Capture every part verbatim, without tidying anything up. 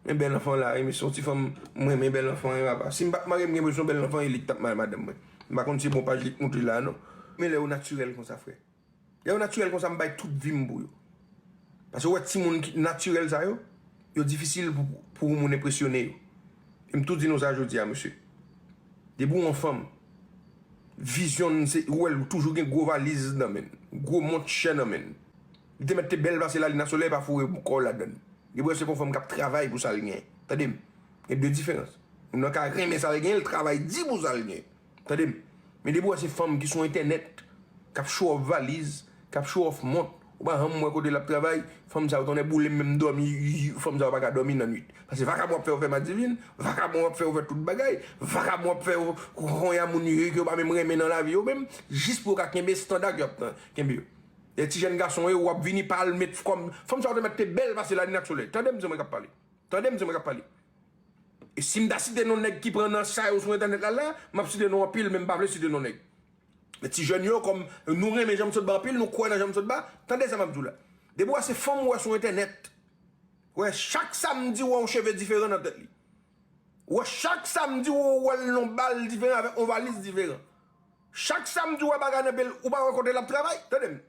Men bèl anfan la, wi, men se yon ti fanm, mwen, men bèl anfan, wi, papa. Si m pa t marye, m gen enpresyon bèl anfan, e li k t ap marye madanm mwen. M pa konn si bon paj li k montre la, non. Men lè yo natirèl konsa, frè. Lè yo natirèl konsa, m bay tout vi m pou yo. Paske w wè timoun ki natirèl sa yo, yo difisil pou, pou yon moun enpresyone yo. E m tou di nou sa jodi a, mesye. Depi w yon fanm, vizyon n se, ou wè l toujou gen gwo valiz nan men l, gwo mont chè nan men l. Li te mèt te bèl pase lalin ak solèy, pa foure kò w ladan l. Depi w wè se yon fanm k ap travay pou sa l gen. Tande m. Gen de diferans. Moun nan ka renmen sa l gen, l travay di pou sa l gen. Tande m. Men depi w wè se fanm ki sou entènèt, k ap show off valiz, k ap show off mont, ou pa janm wè kote l ap travay, fanm sa yo tonnè boule m, menm dòmi, fanm sa yo pa ka dòmi nan nwit. Paske vakabon ap fè yo fè madivin, vakabon ap fè yo fè tout bagay, vakabon ap fè yo konnya moun yo ke yo pa menm renmen nan lavi yo menm, jis pou yo ka kenbe estanda ke y ap kenbe yo. E ti jèn gason yo, w ap vini pa al met kòm, fanm sa yo te mèt te bèl pase lalin ak solèy. Tande m, se mwen k ap pale. Tande m, se mwen k ap pale. E si m ta site non nèg ki pran nan sa yo sou entènèt la, la, m ap site non anpil, men m pa vle site non nèg. Men ti jèn yo, kòm nou renmen jan m sot ba anpil, nou kwè nan jan m sot ba, tande sa m ap di w la. Depi w wè se fanm ou wè sou entènèt, ou wè chak samdi ou wè yon cheve diferan nan tèt li. Ou wè chak samdi ou wè l nan bal diferan avèk yon valiz diferan. Chak samdi ou wè bagay nan pye l, ou pa wè kote l ap travay, tande m.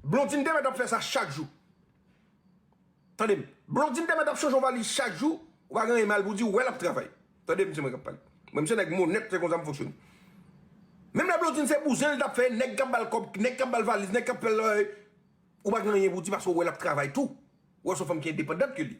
Blondine te mèt ap fè sa chak jou. Tande m. Blondine te mèt ap chanje yon valiz chak jou, ou pa gen anyen mal pou di, ou wè l ap travay. Tande m, se mwen k ap pale. Mwen, m se nèg m onèt, se konsa m fonksyone. Menm lè Blondine se bouzen l t ap fè, nèg k ap ba l kòb, nèg k ap ba l valiz, nèg k ap fè l, ou pa gen anyen pou di paske ou wè l ap travay tou. Ou wè se yon fanm ki endepandant ke li.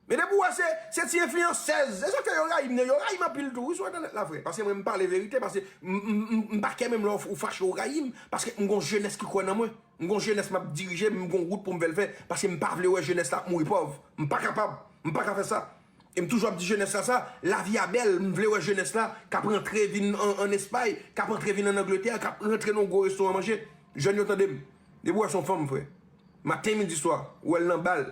Men depi w wè se, se ti enfliyansèz, e sa k fè yo rayi m, yo rayi m anpil tou, wi, sou entènèt la, frè. Paske mwen, m pale verite, paske m, m, m, m pa kè menm lè w fache, w rayi m, paske m gon jenès ki kwè nan mwen. M gon jenès m ap dirije, m gon wout pou m fè l fè, paske m pa vle wè jenès la ap mouri pòv. M pa kapab, m pa ka fè sa. E m toujou ap di jenès la sa, lavi a bèl, m vle wè jenès la k ap rantre vin an, an Espay, k ap rantre vin an Angletè, k ap rantre nan yon gwo restoran manje. Jèn yo, tande m. Depi w wè se yon fanm, frè. Maten, midi, swa, ou wè l nan bal.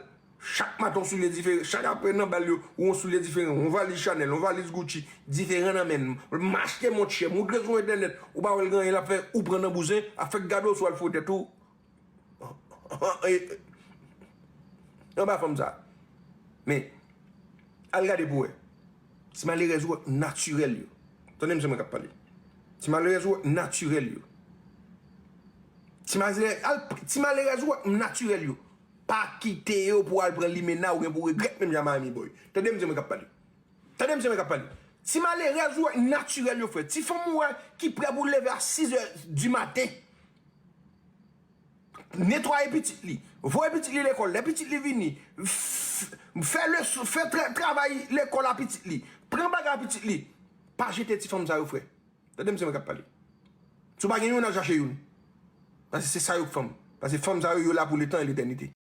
Chak maten, yon soulye diferan. Chak apre nan bal yo, ou yon soulye diferan. Yon valiz Chanel, yon valiz Gucci, diferan nan men l. M achte mont chè, moutre sou entènèt. Ou pa wè l gen anyen l ap fè, ou pran nan bouzen, ap fè gade w sou al fouwe tèt ou. Anba fanm sa. Men, al gade pou wè. Ti malerèz ou wè natirèl yo. Tande m, se mwen k ap pale. Ti malerèz ou wè natirèl yo. Ti malè-, al, ti malerèz ou wè natirèl yo. Pa kite yo pou al pran limena, ou gen pou regrèt menm jan Miami Boy. Tande m, se mwen k ap pale. Tande m, se mwen k ap pale. Ti malerèz ou wè natirèl yo, frè. Ti fanm ou wè ki prè pou leve a sis è di maten. Netwaye pitit li. Voye pitit li lekòl. Lè pitit li vini, f-, fè leson, fè tra-, travay lekòl a pitit li. Pran bagay a pitit li. Pa jete ti fanm sa yo, frè. Tande m, se mwen k ap pale. Si w pa gen youn, al chache youn. Paske se sa yo k fanm. Paske fanm sa yo, yo la pou letan e letènite.